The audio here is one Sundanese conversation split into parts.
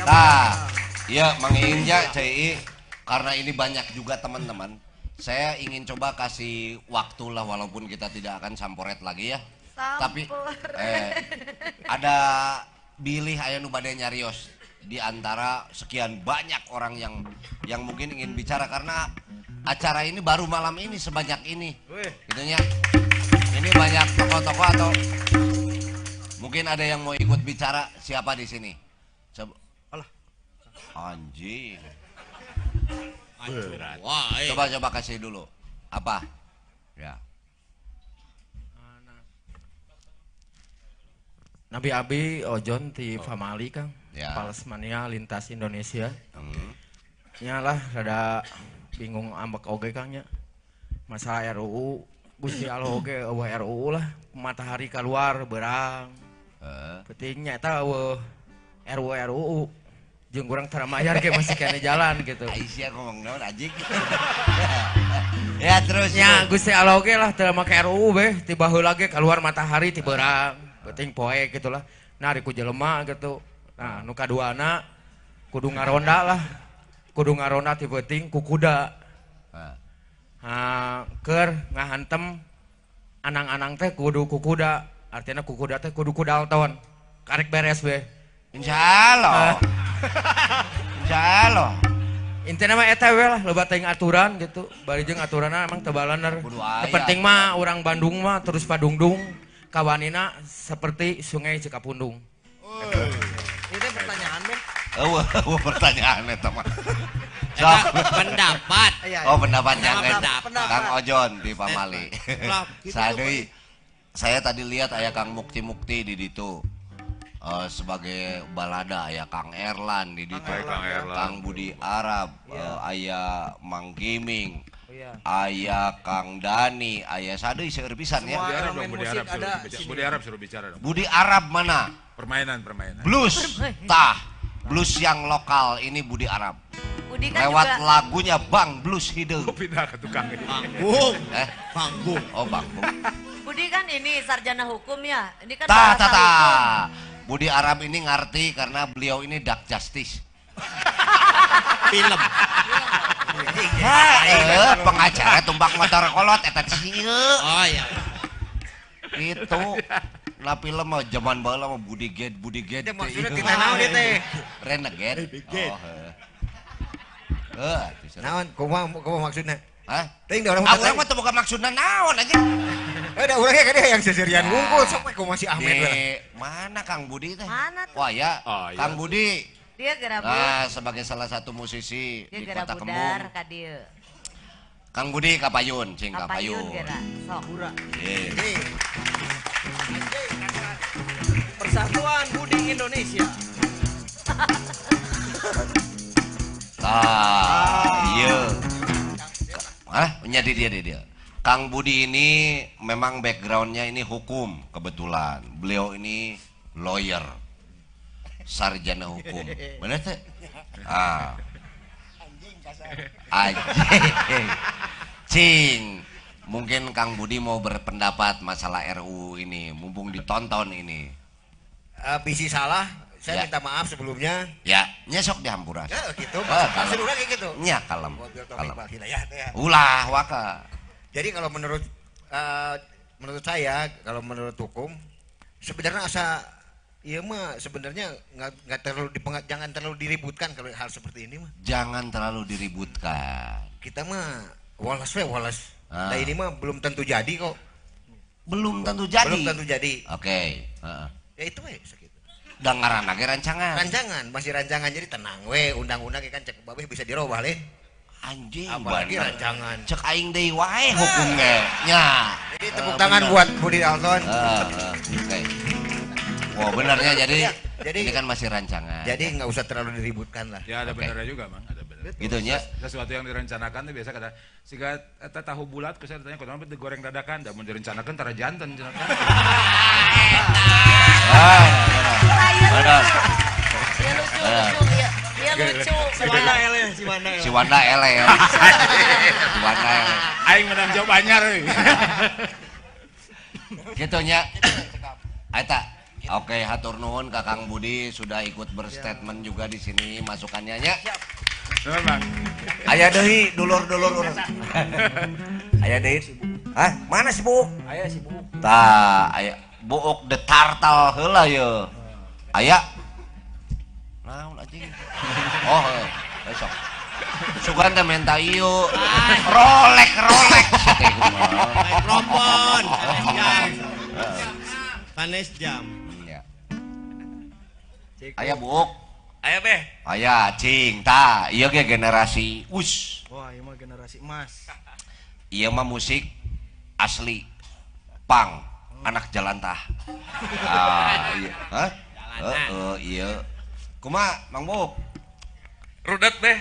Nah, iya, Mang Iing ya, CI, karena ini banyak juga teman-teman. Saya ingin coba kasih waktu lah, walaupun kita tidak akan samporet lagi ya. Tapi ada bilih aya nu bade nyarios di antara sekian banyak orang yang mungkin ingin bicara karena acara ini baru malam ini sebanyak ini. Gitu nya. Ini banyak tokoh-tokoh atau mungkin ada yang mau ikut bicara, siapa di sini? Coba. Alah. Anjing. Wah, eh. Coba coba kasih dulu. Apa? Ya. Nabi Abi Ojon ti Famali, Kang. Ya. Palesmania lintas Indonesia. Nya lah rada bingung ambek oge, Kang, nya. Masalah RUU, Gusti Allah oge euweuh RUU lah, matahari keluar berang. Pentingnya eta euweuh RUU RUU. Jeung urang tara mayar ge masih kene jalan gitu. Aisyah ngomong naon anjing. Ya terus Nya Gusti Allah oge lah teu make RUU beh, ti baheula ge keluar matahari ti beurang, penting poe gitu lah. Nah, ari ku jelema gitu. Nah, nu kaduana kudu ngaronda lah. Kudu ngaronda ti peuting ku kuda. Ah. Ha, keur ngahantem anang-anang teh kudu ku kuda. Artinya ku kuda teh kudu ku Dalton. Karek beres beh. Insya Allah. Insya Allah. Intinya mah eta we lah, loba teuing aturan gitu. Bari jeung aturanna emang teu balener. Kudu aya. Nu penting mah urang Bandung mah terus padungdung, kawanina seperti Sungai Cikapundung. Ini pertanyaan deh. Eueuh, eueuh pertanyaan eta mah. Eta pendapat. Iya. Oh, pendapatnya Pendapat. Kang Ojon di Pamali. Lah, gitu. Sadeuy, saya tadi lihat aya Kang Mukti-Mukti di ditu. Sebagai balada aya Kang Erlan di ditu. Kang Erlan. Kang Budi Arab, aya Mang Giming. Iya. Aya Kang Dani, aya sadeuy seueur pisan ya. Budi Arab Elemen dong, Budi musik Arab suruh ada bicara. sini. Budi Arab suruh bicara dong. Budi Arab mana? Permainan, permainan. Blues. Tah, blues yang lokal ini Budi Arab. Budi kan Lewat juga lagunya Bang Blues Hideung. Gua pindah ke tukang ini. Panggung. Eh? Panggung. Oh, Banggung. Budi kan ini sarjana hukum ya. Ini kan Ta bahasa ta ta. hukum. Budi Arab ini ngerti karena beliau ini dark justice. Film. Pengacara tumbak motor kolot eta sieun. Oh iya. Itu. Nah film mah zaman baheula mah Budi Ged, Budi Ged. Itu maksudnya titah naon ieu teh? Renegade. Oh, heeh. Heuh, atuh seru. Naon kumaha kumaha maksudna? Hah? Teuing da urang Ah, urang mah teu boga maksudna naon aja. Eh da urang ge kade yang seserian wungkul sok we kumaha si Ahmed Di we. mana Kang Budi teh? Mana tuh? Wah ya, Oh, iya. Kang Budi. Dia geura Nah, sebagai salah satu musisi dia di geura Kota budar Kembung. ka dieu. Kang Budi kapayun, cing Kapayun kapayun. geura. Sok. Iya. Persatuan Budi Indonesia. Ah, iya. Hah? Nya di dia di dia. Kang Budi ini memang backgroundnya ini hukum kebetulan. Beliau ini lawyer, sarjana hukum. Bener teh? Ah. Anjing. Cing. Mungkin Kang Budi mau berpendapat masalah RUU ini, mumpung ditonton ini. Bisi salah, saya Ya. minta maaf sebelumnya. Ya, nyesok dihampura. Ya gitu, Ah, maksud kalem. urang kayak gitu. Nya kalem. Wabil taufik Kalem. wal hidayah teh ya. Ulah waka. Jadi kalau menurut menurut saya, kalau menurut hukum sebenarnya asa iya mah sebenarnya nggak terlalu jangan terlalu diributkan kalau hal seperti ini mah. Jangan terlalu diributkan. Kita mah walas we walas. Ah. Nah ini mah belum tentu jadi kok. Belum tentu jadi. Belum tentu jadi. Oke, heeh. Ya itu we segitu. Da ngaranna ge rancangan. Rancangan, masih rancangan jadi tenang we, undang-undang kan cek babeh bisa dirobah leh. Anjing, Apalagi bener. rancangan. Cek aing deui wae hukum ge. Nya. Jadi tepuk tangan buat Budi Dalton. Oke. Wah, benernya jadi, Ya, jadi ini kan masih rancangan. Jadi nggak usah terlalu diributkan lah. Ya ada Oke. benernya juga, Mang. Ada bener. Gitu nya. Sesuatu yang direncanakan tuh biasa kata siga eta tahu bulat ku saya ditanya kunaon digoreng dadakan, da mun direncanakan tara janten cenah kan. Ah, bener. Bener. Dia lucu, lucu, dia, dia lucu. Si Wanda ele, si Wanda ele. Si Wanda ele ya. Si Wanda ele. Aing menang jawab anyar euy. Gitu nya. Eta. Oke, hatur nuhun ka Kang Budi sudah ikut berstatement juga di sini masukannya nya. Nuhun, Bang. Aya deui dulur-dulur urang. Aya deui. Hah, mana si Buuk? Aya si Buuk. Tah, aya Buuk the Turtle heula ye. Aya. Naon anjing? Oh, heuh. Sok. Sugan teh menta ieu. Rolek rolek. Mikrofon, jam. Panes jam. Ya. Aya Buuk. Aya beh. Aya cing tah, ieu ge generasi us. Wah, ieu mah generasi emas. Ieu mah musik asli pang anak jalantah. Ah, iya. Hah? Heeh, iya. Kumaha Mang Buuk? Rudet beh.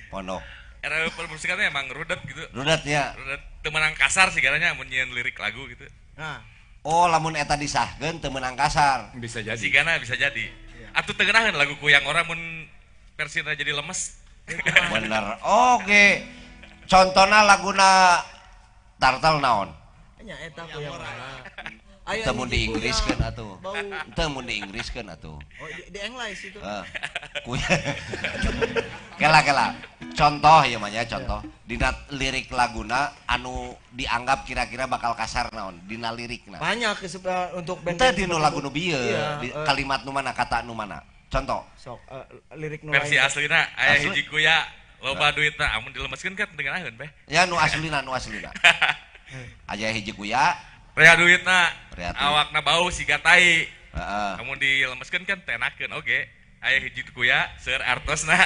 Pondok. Era permusikannya emang rudet gitu. Rudetnya. Rudet teu meunang kasar sigaranya mun nyieun lirik lagu gitu. Nah, oh lamun eta disahkeun teu meunang kasar. Bisa jadi. Sigana bisa jadi. Atuh teu ngeunaheun lagu kuyang ora mun versina jadi lemes. Bener. Oke. Contona laguna Turtle naon? Nya eta kuyang ora. Teu mun di Inggriskeun atuh. Teu mun di Inggriskeun atuh. Oh, di English itu. Heeh. Kela kela. Contoh ieu mah nya contoh. Dina lirik laguna anu dianggap kira-kira bakal kasar naon dina lirikna. Banyak untuk band. Teu dina lagu nu bieu, kalimat nu mana kata nu mana. Contoh. Sok lirik nu versi aslina aya hiji kuya loba duitna amun dilemeskeun kan teu ngeunaheun beh. Ya nu aslina nu aslina. Aya hiji kuya rea duitna, awakna bau siga tai. Amun dilemeskeun kan teu enakeun oge. Aya hiji kuya seueur artosna.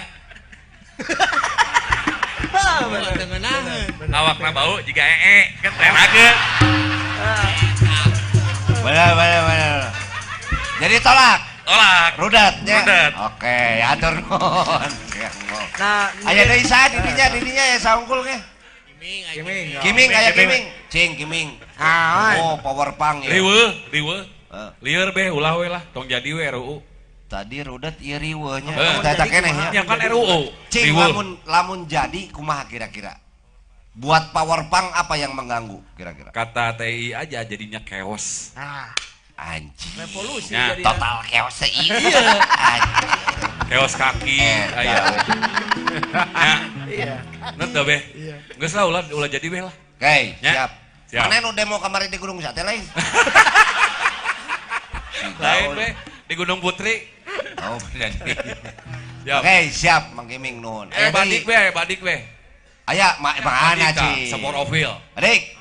Awakna bau jiga ee kan teu enakeun. Bener bener bener. Jadi tolak. Tolak. Rudatnya. Rudat. Oke, atur nuhun. Nah, aya deui saha didinya ya saungkul ge. Kiming. Kiming aya kiming. Cing kiming. Oh, power punk ya. Riweuh, riweuh. Lieur beh ulah we lah, tong jadi we RUU. Tadi rudet ieu riweuhnya. Eta keneh nya. Ya kan RUU. Cing lamun jadi kumaha kira-kira? Buat power punk apa yang mengganggu kira-kira? Kata TI aja jadinya chaos. Ah. Anjing. Revolusi nah, jadinya. Total chaos iya. Anjing. Chaos kaki aya. Iya. Net dah beh. Geus lah ulah jadi beh lah. Oke, siap. Mana nu demo kamari di Gunung Sate lain? Lain beh, di Gunung Putri. Oh, bener. Oke, siap Mang Kiming nuhun. Badik beh, badik beh. Aya, mana cing? Support of Will. Badik.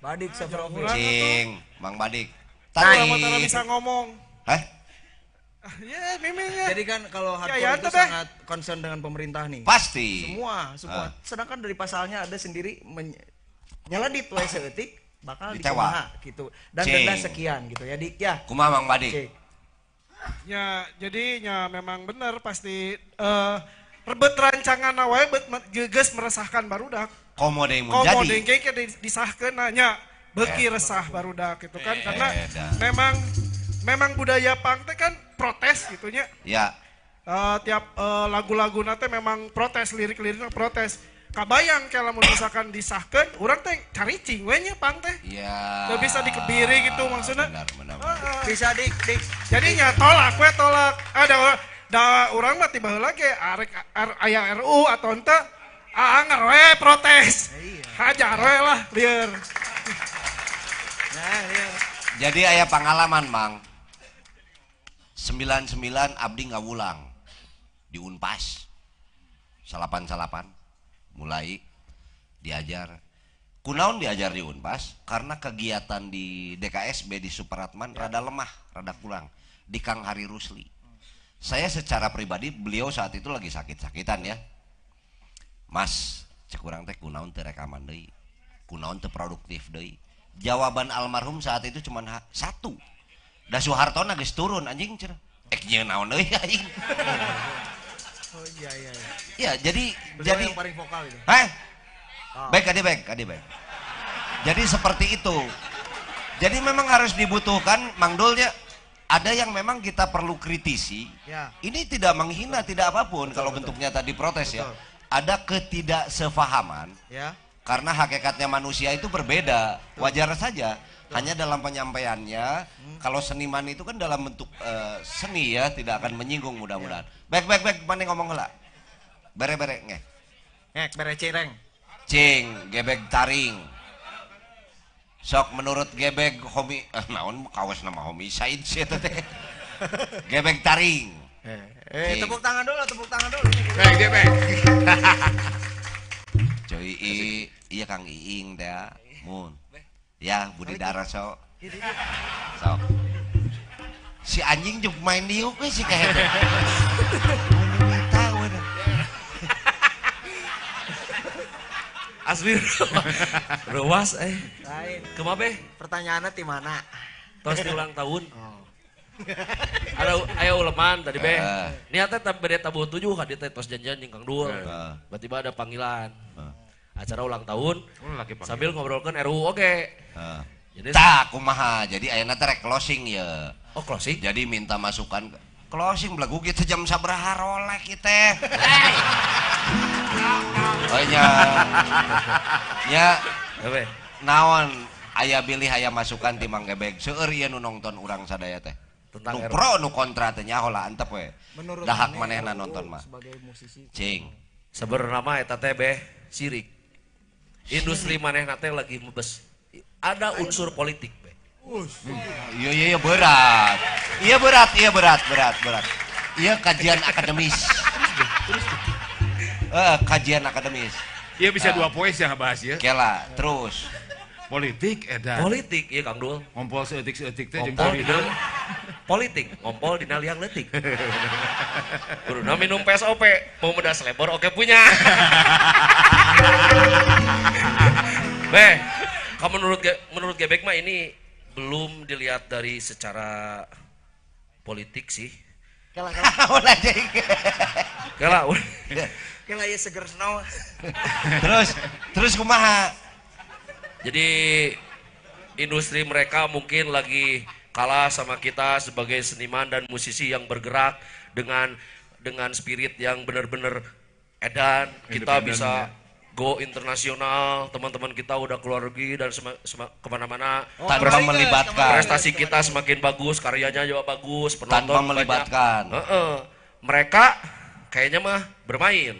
Badik support of Will. Cing, Mang Badik. Tadi bisa ngomong. Hah? Ya, mimingnya. Jadi kan kalau hardcore itu sangat concern dengan pemerintah nih. Pasti. Semua. Sedangkan dari pasalnya ada sendiri nyeledit we saeutik bakal dikumaha gitu. Dan denda sekian gitu ya Dik ya. Kumaha Mang Badik? Ya, jadi ya memang benar pasti rebet rancangan wae bet geus meresahkan barudak. Komo deui mun jadi. Komo deui ge disahkeun nya beuki resah barudak gitu kan karena memang budaya punk teh kan protes gitu nya. Ya. Tiap lagu-lagu nate memang protes, lirik-liriknya protes. Kabayang kalau misalkan disahkan, orang teh caricing we nya punk teh. Iya. Teu bisa dikebiri gitu maksudnya. Benar, benar. Bisa dik. Jadi nya tolak we tolak. Ada da urang mah tiba heula ge arek aya RU atau henteu anger we protes. Hajar we lah lieur. Nah, lieur. Jadi aya pengalaman, Mang. 99 abdi ngawulang di Unpas. Salapan-salapan mulai diajar. Kunaon diajar di Unpas? Karena kegiatan di DKSB di Supratman rada lemah, rada kurang. Di Kang Hari Rusli. Saya secara pribadi beliau saat itu lagi sakit-sakitan ya. Mas, cek urang teh kunaon teu rekaman deui. Kunaon teu produktif deui. Jawaban almarhum saat itu cuma satu. Da Soehartona geus turun anjing cenah. Ek nyeun naon deui anjing. Oh iya iya. Ya, jadi beliau yang paling vokal itu. Hah? Oh. Baik, adi baik, adi baik. Jadi seperti itu. Jadi memang harus dibutuhkan Mang Dulnya. Ada yang memang kita perlu kritisi. Ya. Ini tidak menghina, betul, tidak apapun. Betul, kalau betul. Bentuknya tadi protes betul. Ya. Ada ketidaksefahaman. Ya. Karena hakikatnya manusia itu berbeda. Betul. Wajar saja. Hanya dalam penyampaiannya, kalau seniman itu kan dalam bentuk seni ya, tidak akan menyinggung mudah-mudahan. Baik, baik, baik, mana ngomong heula. Bere-bere ngeh. Ngek bere cireng. Cing, gebeg taring. Sok menurut gebeg homi, naon kawas nama homicide sih eta teh. Gebeg taring. Tepuk tangan dulu, tepuk tangan dulu. Baik, dia baik. Coy, iya Kang Iing teh. Mun. Ya, Budi Daraso. Sok. Si anjing juga main diuk we si kahet. Minta we. Asli ruas eh. Lain. Kumaha be? Pertanyaannya di mana? Tos di ulang tahun. Ada aya uleman tadi be. Niatnya bede tabuh 7 ka dieu teh tos janjian jeung Kang Dul. Tiba-tiba ada panggilan. Acara ulang tahun sambil ngobrolkeun RUU oge. Jadi tah kumaha? Jadi ayeuna teh rek closing ya. Oh, closing. Jadi minta masukan closing belagu kieu jam sabaraha rolek ieu teh. Oh nya. Nya. Naon aya bilih aya masukan ti Mang Gebeg. Seueur ieu nu nongton urang sadaya teh. Tentang nu pro nu kontra teh nyaho lah antep we. Dahak manehna nonton mah. Sebagai musisi. Cing. Sebenarna mah eta teh beh sirik. Industri manehna teh lagi mebes. Ada unsur politik beh. Iya iya iya berat. Iya berat, iya berat, berat, berat. Iya kajian akademis. Kajian akademis. Iya bisa 2 poin yang ngebahas ya. Kela, terus. Politik edan. Politik iya Kang Dul. Ngompol seeutik-seeutik teh jeung politik, ngompol dina liang leutik. Kuduna minum PSOP, mau medas lebor oke punya. Beh, kalau menurut Gebek mah ini belum dilihat dari secara politik sih. Kela kela. Kela. Kela ya seger snow. Terus kumaha? Jadi industri mereka mungkin lagi kalah sama kita sebagai seniman dan musisi yang bergerak dengan spirit yang benar-benar edan. Kita bisa go internasional, teman-teman kita udah keluar negeri dan kemana-mana. Oh, tanpa melibatkan. Prestasi kita semakin bagus, karyanya juga bagus, penonton tanpa melibatkan. Mereka kayaknya mah bermain.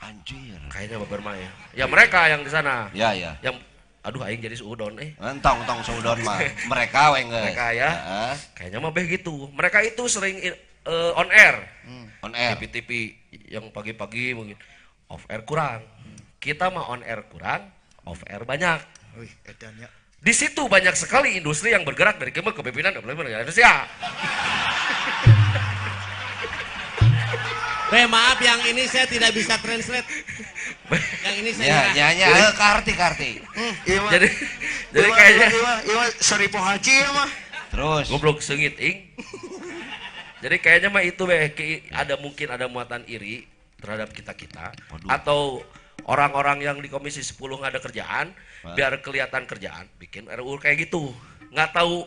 Anjir. Kayaknya mah bermain. Ya mereka yang di sana. Ya ya. Yang aduh aing jadi suudon eh. Entong tong suudon mah. Mereka we geus. Mereka ya. Kayaknya mah beh gitu. Mereka itu sering on air. On air. TV-TV yang pagi-pagi mungkin off air kurang. Kita mah on air kurang, off air banyak. Wih, edannya. Di situ banyak sekali industri yang bergerak dari kepemimpinan Indonesia. Be, maaf yang ini saya tidak bisa translate. Yang ini saya. Ya, ya, ya, karti, karti. Jadi kayaknya. Iya, sorry pohaci ya mah. Terus. Goblok sengit ing. Jadi kayaknya mah itu be, ada mungkin ada muatan iri terhadap kita-kita atau orang-orang yang di Komisi 10 nggak ada kerjaan, biar kelihatan kerjaan, bikin RUU kayak gitu. Nggak tahu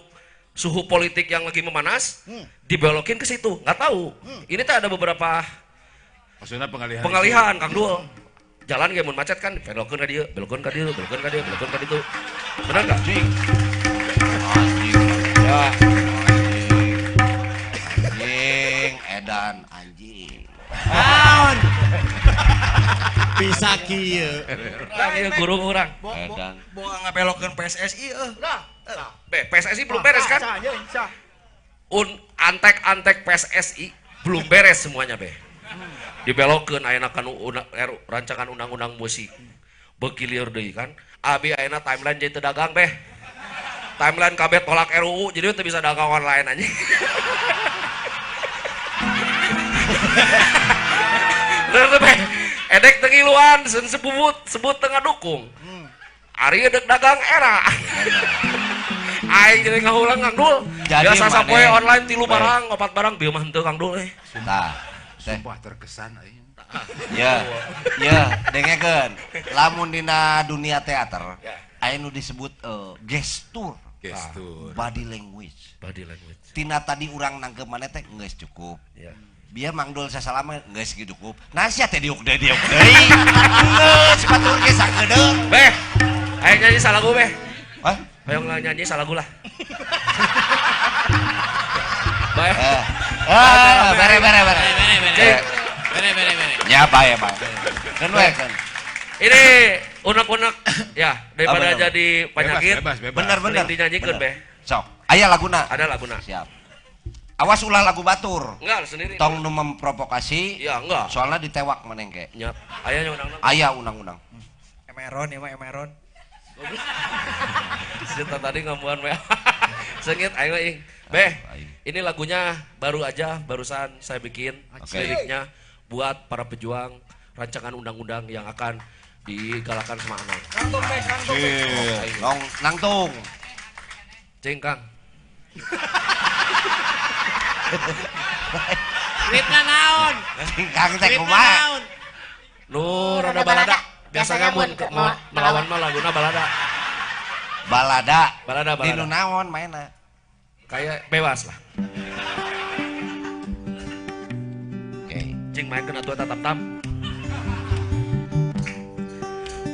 suhu politik yang lagi memanas, dibelokin ke situ, nggak tahu. Ini tuh ada beberapa maksudnya pengalihan. Pengalihan, Kang Dul. Jalan kayak mun macet kan, belokin ke dia, belokin ke dia, belokin ke dia, belokin ke itu. Benar nggak? Anjing. Anjing. Ya. Anjing, edan anjing. Naon? Bisa kieu. Nah, ieu guru urang. Edan. Boga ngabelokeun PSSI eueuh. Nah, PSSI belum beres kan? Antek-antek PSSI belum beres semuanya, Be. Dibelokkeun ayeuna kan rancangan undang-undang musik. Beuki lieur deui kan. Abi ayeuna timeline jadi teu dagang, Be. Timeline kabeh tolak RUU jadi teu bisa dagang online anjing. Bener tuh, Be. Edek teu ngiluan, sebut tengah dukung. Ari edek dagang era. Aing jadi ngahulang Kang Dul. Biasa sapoe online 3 barang, 4 barang bieu mah henteu Kang Dul eh. Tah, sumpah terkesan aing. Ya. Ya, dengekeun. Lamun dina dunia teater, aya nu disebut gestur. Gestur. Body language. Body language. Tina tadi urang nangkep maneh teh geus cukup. Ya. Biar Mang Dul sasalama geus cukup. Nah sia teh diuk deui diuk deui. Geus batur ge sakedeung. Beh, aing nyanyi salagu beh. Hah? Hoyong nyanyi salagu lah. Bae. Bare bare bare. Bare bare bare. Ya bae bae. Kan we kan. Ini unek-unek ya daripada jadi penyakit. Bener bener. Dinyanyikan be. Sok. Aya laguna. Ada laguna. Siap. Awas ulah lagu batur. Enggak sendiri. Tong nu memprovokasi. Ya enggak. Soalnya ditewak manengke. Nya. Aya undang-undang. Aya undang-undang. Emeron ya mah emeron. Cerita tadi ngamuan we. Sengit aing mah ing. Beh, ini lagunya baru aja barusan saya bikin liriknya buat para pejuang rancangan undang-undang yang akan digalakan sama Anang. Nangtung beh, nangtung beh. Nong nangtung. Cing Kang. Klipna naon? Kang teh kumaha? Nu rada balada. Biasanya mun melawan mah laguna balada. Balada. Balada balada. Dinu naon mainna? Kayak bebas lah. Oke. Cing main kena tua tatap tam.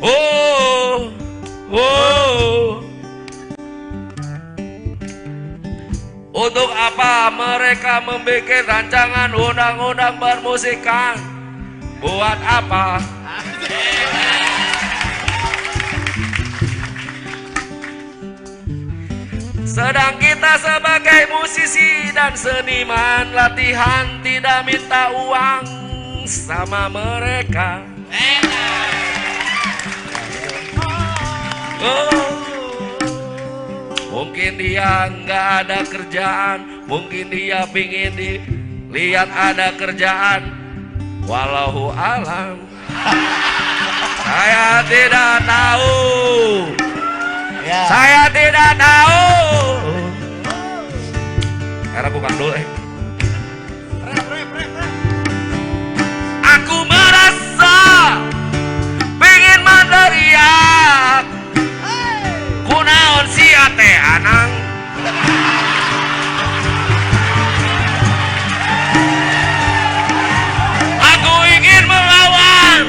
Oh. Oh. Untuk apa mereka membuat rancangan undang-undang bermusikan? Buat apa? Sedang kita sebagai musisi dan seniman latihan tidak minta uang sama mereka. Oh. Mungkin dia nggak ada kerjaan, mungkin dia pingin dilihat ada kerjaan. Wallahu alam, saya tidak tahu. Ya. Saya tidak tahu. Era bukan dulu. Aku merasa pingin meneriak. Kunaon sia teh Anang. Aku ingin melawan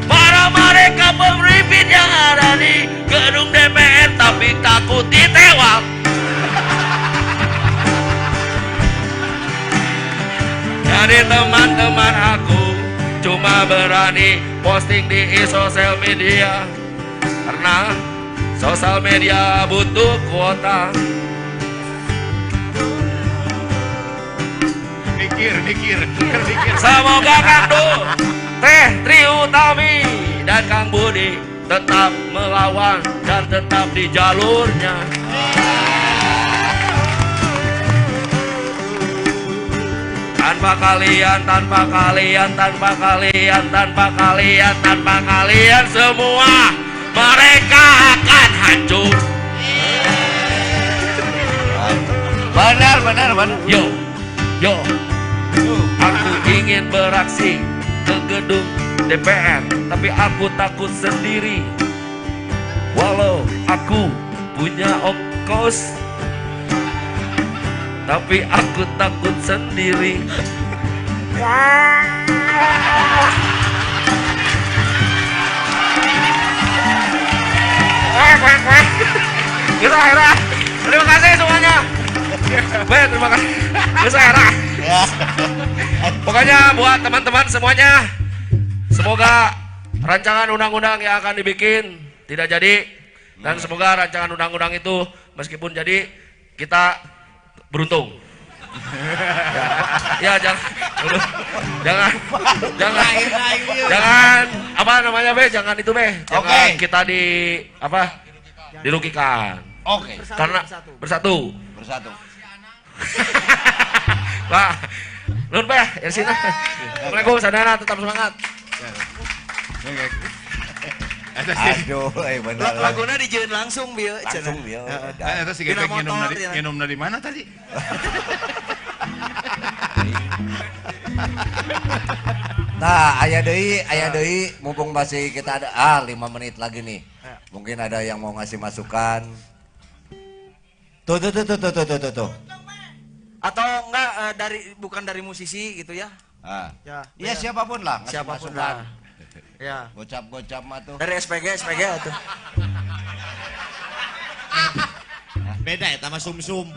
para mereka pemimpin yang ada di gedung DPR tapi takut ditewak. Jadi teman-teman aku cuma berani posting di sosial media karena sosial media butuh kuota. Mikir, mikir, mikir. Semoga Kang Du, Teh Tri Utami, dan Kang Budi tetap melawan dan tetap di jalurnya. Tanpa kalian, tanpa kalian, tanpa kalian, tanpa kalian, tanpa kalian semua, mereka akan hancur. Benar, benar, benar. Yo, yo. Aku ingin beraksi ke gedung DPR, tapi aku takut sendiri. Walau aku punya ongkos, tapi aku takut sendiri. Bisa Hera. Terima kasih semuanya. Be, terima kasih. Bisa Hera. Pokoknya buat teman-teman semuanya, semoga rancangan undang-undang yang akan dibikin tidak jadi, dan semoga rancangan undang-undang itu meskipun jadi kita beruntung. Ya, ya jangan, jangan, jangan, apa namanya be, jangan itu be, jangan kita di apa dirugikan. Oke. Karena bersatu. Bersatu. Pak, nun be, ya sini. Assalamualaikum, sadana tetap semangat. Aduh, benar. Laguna dijieun langsung bieu. Langsung bieu. Eta si Gebek nginum dari mana tadi? Nah, aya deui, mumpung masih kita ada 5 menit lagi nih. Mungkin ada yang mau ngasih masukan. Tuh tuh tuh tuh tuh tuh tuh. Atau enggak dari bukan dari musisi gitu ya? Ah. Ya, ya siapapun lah, ngasih siapapun masukan. Lah. Ya. Gocap-gocap mah tuh. Dari SPG, SPG tuh. Beda ya sama sumsum.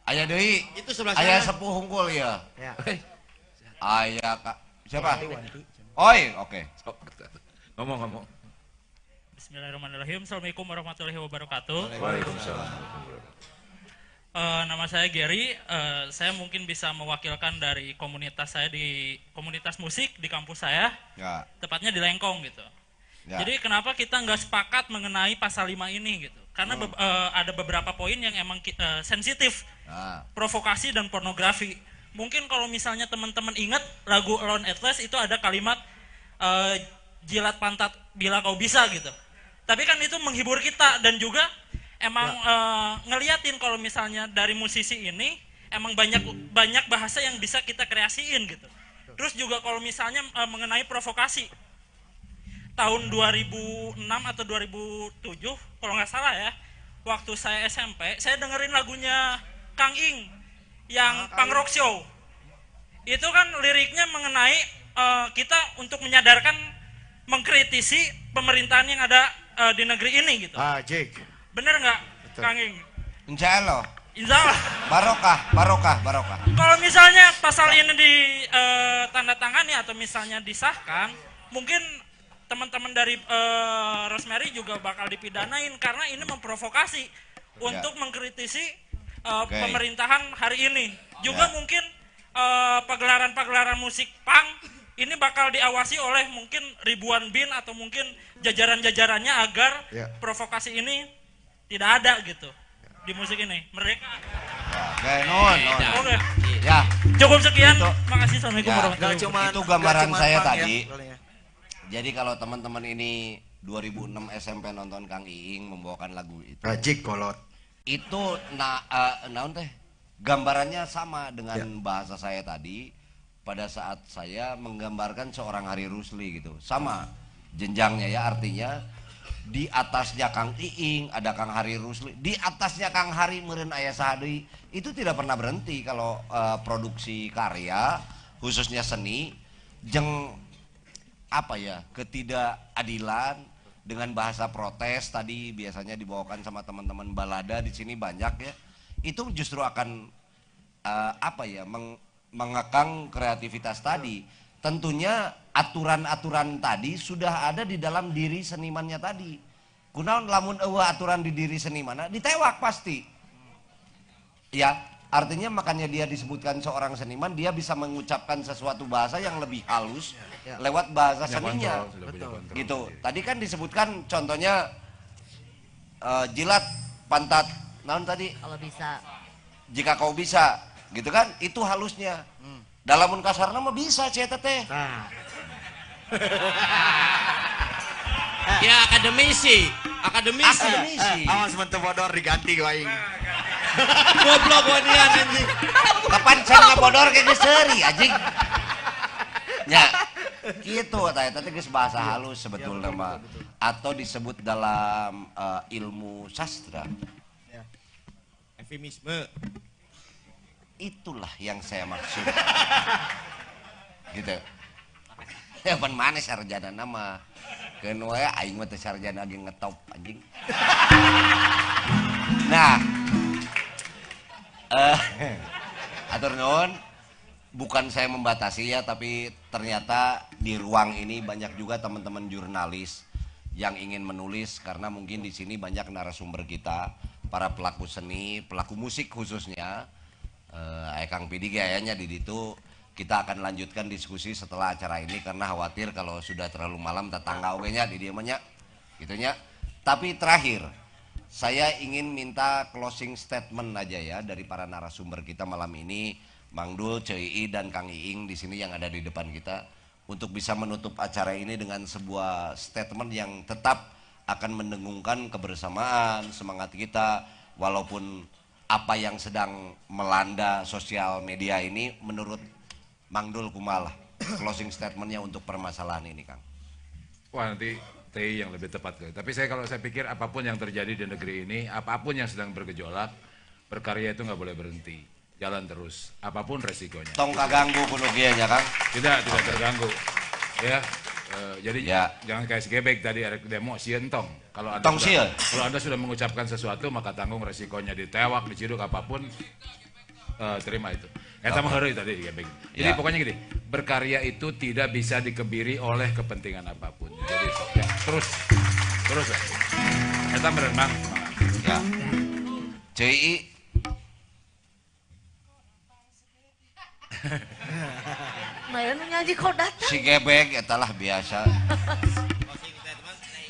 Aya deui. Itu sebelah sana. Aya sepuh hungkul ya. Aya Kak. Siapa? Oi, oke. Ngomong-ngomong. Bismillahirrahmanirrahim. Assalamualaikum warahmatullahi wabarakatuh. Waalaikumsalam. Nama saya Gary. Saya mungkin bisa mewakilkan dari komunitas saya di komunitas musik di kampus saya. Ya. Tepatnya di Lengkong gitu. Ya. Jadi kenapa kita nggak sepakat mengenai pasal 5 ini gitu? Karena ada beberapa poin yang emang sensitif, provokasi dan pornografi. Mungkin kalau misalnya teman-teman ingat lagu Alone at Last itu ada kalimat jilat pantat bila kau bisa gitu. Tapi kan itu menghibur kita dan juga emang ngeliatin kalau misalnya dari musisi ini emang banyak bahasa yang bisa kita kreasiin gitu. Terus juga kalau misalnya mengenai provokasi, tahun 2006 atau 2007 kalau nggak salah ya, waktu saya SMP saya dengerin lagunya Kang Ing yang Punk Rock Show. Itu kan liriknya mengenai kita untuk menyadarkan, mengkritisi pemerintahan yang ada di negeri ini gitu. Ah, Jake. Bener nggak Kang Ing? Insya Allah. Insya Allah. Barokah, barokah, barokah. Kalau misalnya pasal ini ditandatangani atau misalnya disahkan, mungkin teman-teman dari Rosemary juga bakal dipidanain karena ini memprovokasi untuk mengkritisi pemerintahan hari ini. Juga mungkin pagelaran-pagelaran musik punk ini bakal diawasi oleh mungkin ribuan bin atau mungkin jajaran-jajarannya agar provokasi ini tidak ada gitu di musik ini. Mereka. Oke, non. Oke. Ya. Cukup sekian. Makasih. Assalamualaikum warahmatullahi wabarakatuh. Itu gambaran saya tadi. Jadi kalau teman-teman ini 2006 SMP nonton Kang Iing membawakan lagu itu. Rajik kolot. Itu naon teh? Gambarannya sama dengan bahasa saya tadi pada saat saya menggambarkan seorang Harry Roesli gitu. Sama jenjangnya ya, artinya di atasnya Kang Iing ada Kang Harry Roesli, di atasnya Kang Harry meureun aya saha deui. Itu tidak pernah berhenti kalau produksi karya khususnya seni jeung apa ya, ketidakadilan dengan bahasa protes tadi biasanya dibawakan sama teman-teman balada di sini banyak ya, itu justru akan apa ya, mengekang kreativitas tadi. Tentunya aturan-aturan tadi sudah ada di dalam diri senimannya tadi. Kunaon lamun eueuh aturan di diri senimanna ditewak pasti. Ya, artinya makanya dia disebutkan seorang seniman, dia bisa mengucapkan sesuatu bahasa yang lebih halus lewat bahasa seninya. Kontrol, gitu. Tadi kan disebutkan contohnya jilat pantat, naon tadi? Kalau bisa. Jika kau bisa, gitu kan? Itu halusnya. Dalamun kasarna mah bisa cia teh. Nah. Ya akademisi, akademisi. Akademisi. Awas mentu bodor diganti ku aing. Goblok wanian anjing. Kapan can ngabodor ke geus seuri anjing. Ya, gitu tah eta teh geus bahasa halus sebetulna mah, atau disebut dalam ilmu sastra. Ya. Eufemisme. Itulah yang saya maksud. Gitu. Ya pan maneh sarjana mah. Keun wae aing mah teu sarjana ge ngetop anjing. Nah, atur nuhun, bukan saya membatasi ya, tapi ternyata di ruang ini banyak juga teman-teman jurnalis yang ingin menulis karena mungkin di sini banyak narasumber kita, para pelaku seni, pelaku musik khususnya. Kang Pidi kayaknya di situ kita akan lanjutkan diskusi setelah acara ini karena khawatir kalau sudah terlalu malam tetangga oge nya di dieu mah nya gitu nya. Tapi terakhir saya ingin minta closing statement aja ya dari para narasumber kita malam ini, Mang Dul, Ceu Ii dan Kang Iing di sini yang ada di depan kita untuk bisa menutup acara ini dengan sebuah statement yang tetap akan mendengungkan kebersamaan, semangat kita walaupun apa yang sedang melanda sosial media ini. Menurut Mang Dul kumaha closing statementnya untuk permasalahan ini, Kang? Wah, nanti TI yang lebih tepat. Tapi saya kalau saya pikir apapun yang terjadi di negeri ini, apapun yang sedang bergejolak, berkarya itu nggak boleh berhenti, jalan terus, apapun resikonya. Tong kaganggu kuno kieu nya, Kang? Tidak, tidak terganggu. Ya, Jadi jangan kayak si Gebek tadi arek demo sieun tong. Kalau Anda Tong sudah, sieun. kalau Anda sudah mengucapkan sesuatu maka tanggung resikonya, ditewak, diciduk apapun, terima itu. Eta mah heureuy tadi Gebek. Jadi pokoknya gini, berkarya itu tidak bisa dikebiri oleh kepentingan apapun. Jadi ya, terus terus ya. Eta berenang. Ya. CI Nah, nu nyanyi kok datang. Si Gebek eta lah biasa.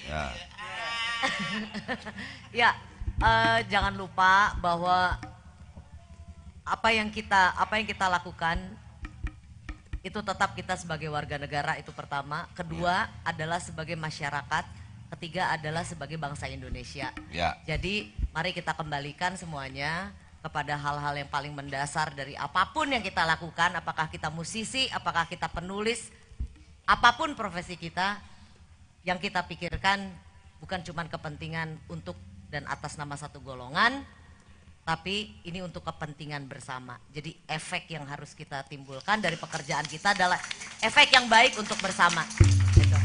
Ya. Ya, jangan lupa bahwa apa yang kita lakukan itu tetap kita sebagai warga negara, itu pertama, kedua adalah sebagai masyarakat, ketiga adalah sebagai bangsa Indonesia. Ya. Jadi mari kita kembalikan semuanya kepada hal-hal yang paling mendasar dari apapun yang kita lakukan, apakah kita musisi, apakah kita penulis, apapun profesi kita, yang kita pikirkan bukan cuma kepentingan untuk dan atas nama satu golongan, tapi ini untuk kepentingan bersama. Jadi efek yang harus kita timbulkan dari pekerjaan kita adalah efek yang baik untuk bersama. Gitu.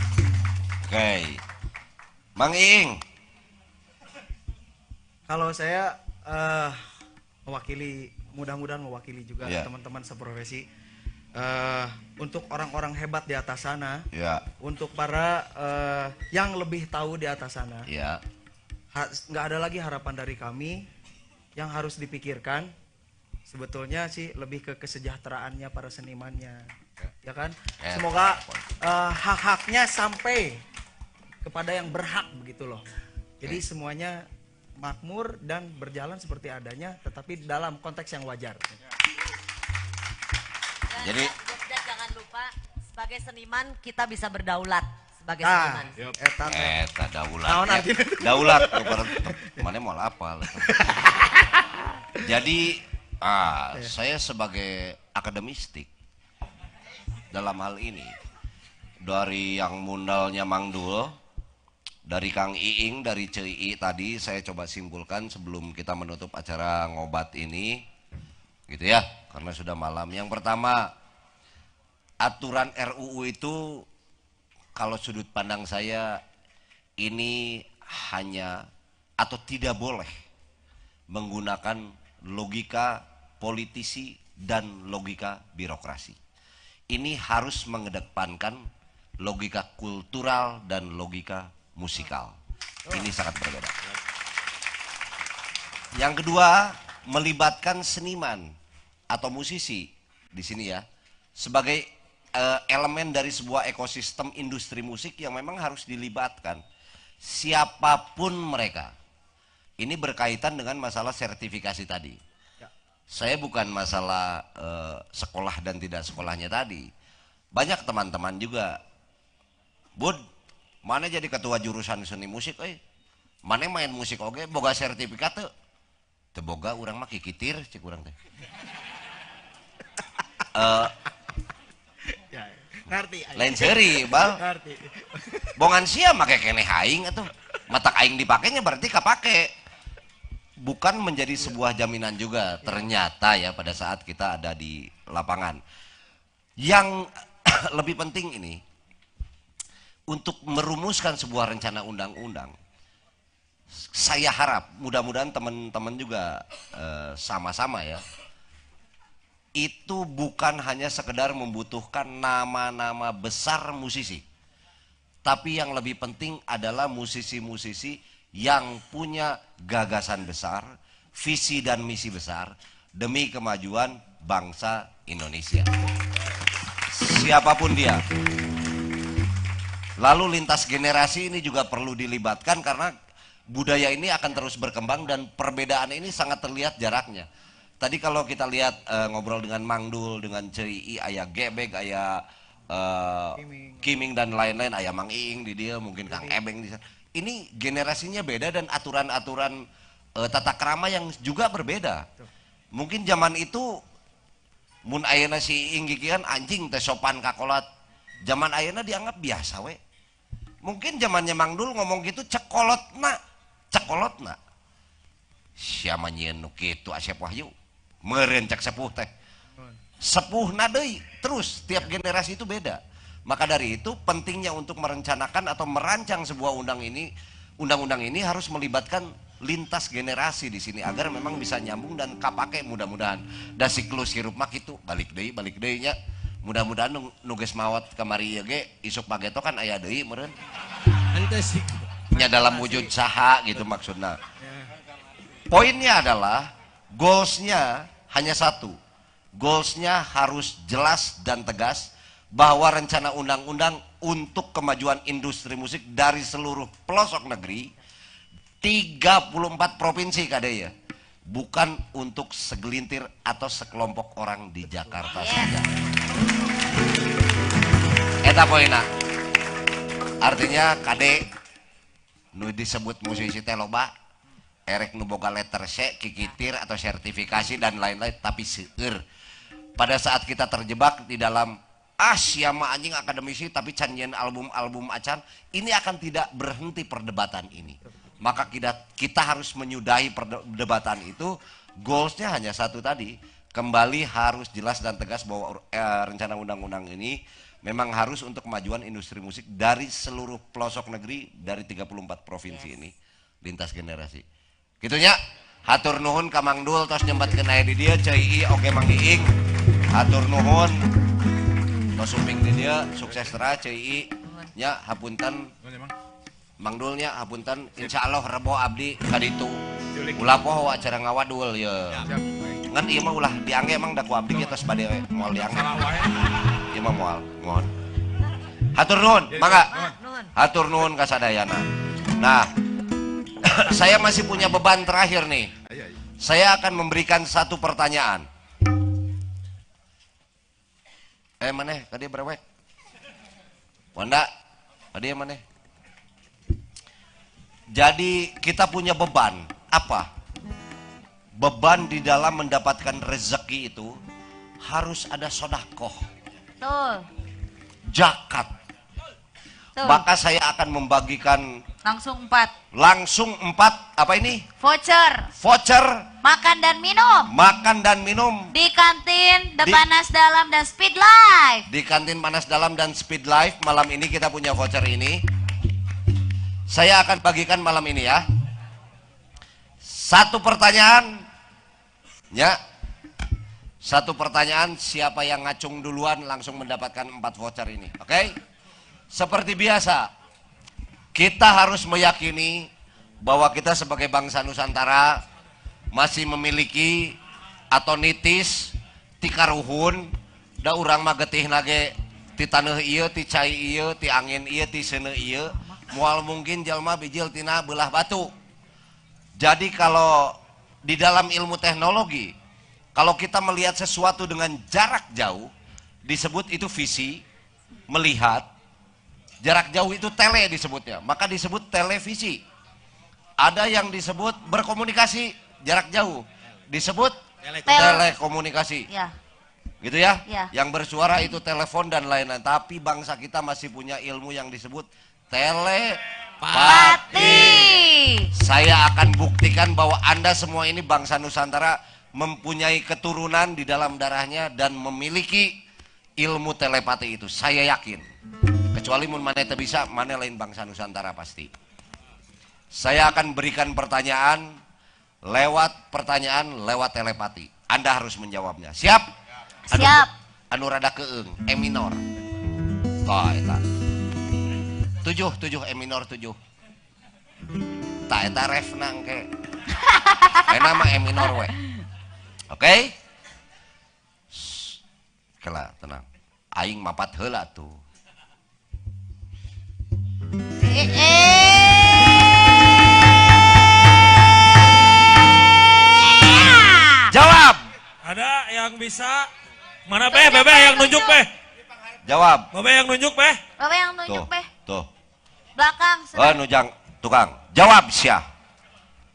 Oke, Mang Iing. Kalau saya mewakili, mudah-mudahan mewakili juga teman-teman seprofesi, untuk orang-orang hebat di atas sana, untuk para yang lebih tahu di atas sana, nggak ada lagi harapan dari kami yang harus dipikirkan. Sebetulnya sih lebih ke kesejahteraannya para senimannya, ya kan? Semoga hak-haknya sampai kepada yang berhak begitu loh. Jadi semuanya makmur dan berjalan seperti adanya, tetapi dalam konteks yang wajar. Jadi dan jangan lupa sebagai seniman kita bisa berdaulat sebagai seniman. Eta daulat. Daulat mana mau apa? Jadi saya sebagai akademistik dalam hal ini, dari yang mundalnya Mang Dul, dari Kang Iing, dari CI tadi, saya coba simpulkan sebelum kita menutup acara ngobat ini, gitu ya, karena sudah malam. Yang pertama, aturan RUU itu kalau sudut pandang saya ini hanya atau tidak boleh menggunakan logika politisi dan logika birokrasi. Ini harus mengedepankan logika kultural dan logika musikal. Ini sangat berbeda. Yang kedua, melibatkan seniman atau musisi di sini ya, sebagai elemen dari sebuah ekosistem industri musik yang memang harus dilibatkan. Siapapun mereka. Ini berkaitan dengan masalah sertifikasi tadi. Saya bukan masalah sekolah dan tidak sekolahnya tadi. Banyak teman-teman juga, Bud, mana jadi ketua jurusan seni musik, mana main musik oge, boga sertifikat tuh, teboga urang mah kikitir, cik urang teh. Ngerti. Lain seri, bal. Ngerti. Bongan sia make keneh aing atuh. Matak aing dipakainya berarti kapake. Bukan menjadi sebuah jaminan juga ternyata ya pada saat kita ada di lapangan. Yang lebih penting ini untuk merumuskan sebuah rencana undang-undang, saya harap mudah-mudahan teman-teman juga sama-sama ya, itu bukan hanya sekedar membutuhkan nama-nama besar musisi, tapi yang lebih penting adalah musisi-musisi yang punya gagasan besar, visi dan misi besar demi kemajuan bangsa Indonesia. Siapapun dia. Lalu lintas generasi ini juga perlu dilibatkan karena budaya ini akan terus berkembang dan perbedaan ini sangat terlihat jaraknya. Tadi kalau kita lihat ngobrol dengan Mang Dul, dengan CI, ayah Gebek, ayah Kiming dan lain-lain, ayah Mang Iing di dia, mungkin Kang Ebeng di sana. Ini generasinya beda dan aturan-aturan tata krama yang juga berbeda. Mungkin zaman itu mun ayeuna si Iing gigian anjing teh sopan kakolat. Zaman ayeuna dianggap biasa we. Mungkin zamannya Mang Dul ngomong gitu cekolotna, cekolotna. Siapa nyieun nu kitu Asep Wahyu? Meureun cek sepuh teh. Sepuhna deui, terus tiap generasi itu beda. Maka dari itu pentingnya untuk merencanakan atau merancang sebuah undang-undang ini harus melibatkan lintas generasi di sini agar memang bisa nyambung dan kapake mudah-mudahan. Da siklus hirup mah kitu, balik deui nya. Mudah-mudahan nu geus maot kamari ieu ge isuk pageto kan aya deui meureun. Henteu sih. Nya dalam wujud saha gitu maksudna. Poinnya adalah goalsnya hanya satu. Goalsnya harus jelas dan tegas bahwa rencana undang-undang untuk kemajuan industri musik dari seluruh pelosok negeri 34 provinsi kade ya, bukan untuk segelintir atau sekelompok orang di Jakarta saja. Eta poinna. Artinya kade nu disebut musisi teh loba erek nu boga letter C, kikitir atau sertifikasi dan lain-lain, tapi seueur. Pada saat kita terjebak di dalam siapa anjing akademisi tapi can nyeun album-album acan, ini akan tidak berhenti perdebatan ini. Maka kita harus menyudahi perdebatan itu. Goalsnya hanya satu tadi, kembali harus jelas dan tegas bahwa rencana undang-undang ini memang harus untuk kemajuan industri musik dari seluruh pelosok negeri, dari 34 provinsi ini, lintas generasi. Gitunya, hatur nuhun ka Mang Dul tos nyempatkeun aya di dieu, Ceu Ii oge Mang Iing. Hatur nuhun. Tos sumping di dieu, sukses terus Ceu Ii. Nya hapunten Mang Dul nya hapunten, insyaallah rebo abdi ka ditu. Ulah poho acara ngawadul ye. Ngan ieu mah ulah diangge emang da ku abdi ge tos bade moal diangge. Ieu mah moal, mohon. Hatur nuhun, mangga. Hatur nuhun ka sadayana. Nah, saya masih punya beban terakhir nih. Saya akan memberikan satu pertanyaan. Maneh tadi berewek. Wanda, tadi maneh. Jadi kita punya beban apa? Beban di dalam mendapatkan rezeki itu harus ada sodakoh. Betul. Zakat. Betul. Maka saya akan membagikan langsung 4. Langsung 4 apa ini? Voucher. Voucher. Makan dan minum. Makan dan minum. Di kantin The Panas Dalam dan Speed Life. Di kantin Panas Dalam dan Speed Life malam ini kita punya voucher ini. Saya akan bagikan malam ini ya. Satu pertanyaan. Ya. Satu pertanyaan, siapa yang ngacung duluan langsung mendapatkan 4 voucher ini. Oke? Seperti biasa, kita harus meyakini bahwa kita sebagai bangsa Nusantara masih memiliki atau nitis ti karuhun, da urang mah getihna ge ti taneuh ieu, ti cai ieu, ti angin ieu, ti seuneu ieu, moal mungkin jalma bijil tina beulah batu. Jadi kalau di dalam ilmu teknologi, kalau kita melihat sesuatu dengan jarak jauh, disebut itu visi, melihat. Jarak jauh itu tele disebutnya, maka disebut televisi. Ada yang disebut berkomunikasi jarak jauh, disebut telekomunikasi. Ya. Gitu ya? Ya. Yang bersuara itu telepon dan lain-lain. Tapi bangsa kita masih punya ilmu yang disebut telepati. Saya akan buktikan bahwa Anda semua ini bangsa Nusantara mempunyai keturunan di dalam darahnya dan memiliki ilmu telepati itu. Saya yakin. Kecuali mun maneh teu bisa, maneh lain bangsa Nusantara pasti. Saya akan berikan pertanyaan lewat telepati. Anda harus menjawabnya. Siap? Siap. Anu rada keung, E minor. Tah eta. 7 7 E minor 7. Tah eta ref nangke. Eta mah E minor we. Oke? Kela, tenang. Aing mapat heula tuh. Jawab. Ada yang bisa? Mana Beh? Bebe yang nunjuk Beh. Jawab. Bebe yang nunjuk Beh. Bebe yang nunjuk Beh. Tuh. Belakang. Oh, nujang tukang. Jawab sia.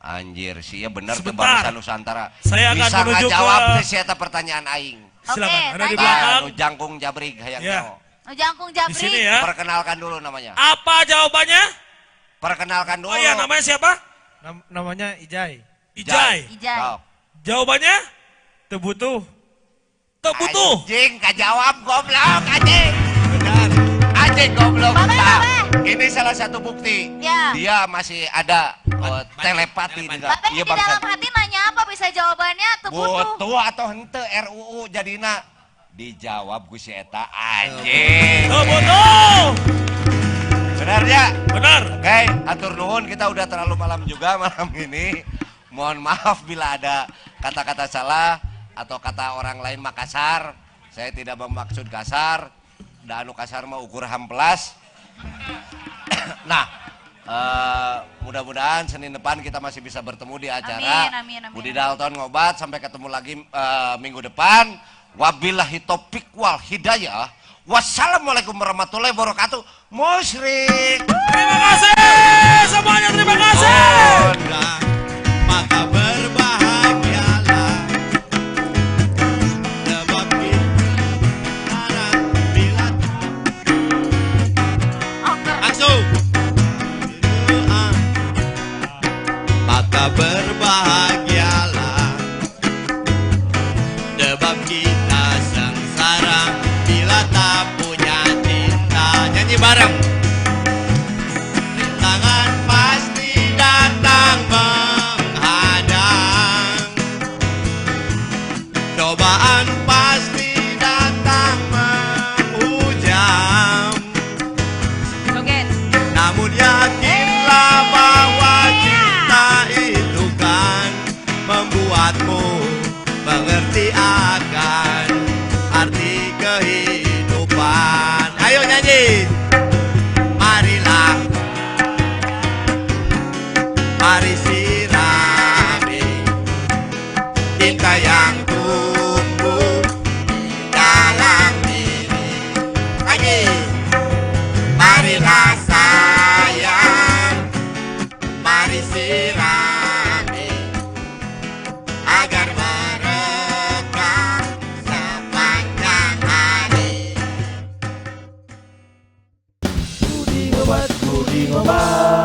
Anjir, sia bener tuh bangsa Nusantara. Saya akan bisa menuju ngajawab ke teh sia pertanyaan aing. Silakan. Ada di belakang. Nu jangkung jabrig hayang nyaho. Nu jangkung jabrig. Di sini ya. Perkenalkan dulu namanya. Apa jawabannya? Perkenalkan dulu. Oh iya, namanya siapa? Namanya Ijai. Ijai. Ijai. Oh. Jawabannya? Tebutuh. Tebutuh. Anjing, kajawab goblok anjing. Benar. Anjing goblok. Nah, ini salah satu bukti. Ya. Dia masih ada telepati di dalam. Bapak Iya di dalam bangsa. hati nanya apa bisa jawabannya tuh butuh. Butuh atau henteu RUU jadina dijawab ku si eta anjing. Tuh butuh. Benar ya? Benar. Oke, atur nuhun, kita udah terlalu malam juga malam ini. Mohon maaf bila ada kata-kata salah atau kata orang lain Makassar. Saya tidak bermaksud kasar. Da anu kasar mah ukur hamplas. Nah, mudah-mudahan Senin depan kita masih bisa bertemu di acara Amin, amin, amin. Budi Dalton Ngobat. Sampai ketemu lagi minggu depan. Wabillahi taufik wal hidayah. Wassalamualaikum warahmatullahi wabarakatuh. Musyrik. Terima kasih semuanya, terima kasih. Maka berbahagialah, sebab kita bila langsung doa, maka berbahagialah, sebab kita sengsara bila tak punya cinta. Nyanyi bareng. Rintangan pasti datang menghadang, cobaan pasti datang menghujam. Joget. Namun yakinlah bahwa cinta itu kan membuatmu mengerti akan arti kehidupan. Ayo nyanyi. Marilah, mari sirami cinta yang tumbuh di dalam diri. Lagi. Marilah sayang, mari sirami agar merekah sepanjang hari. Budi Ngobat, Budi Ngobat.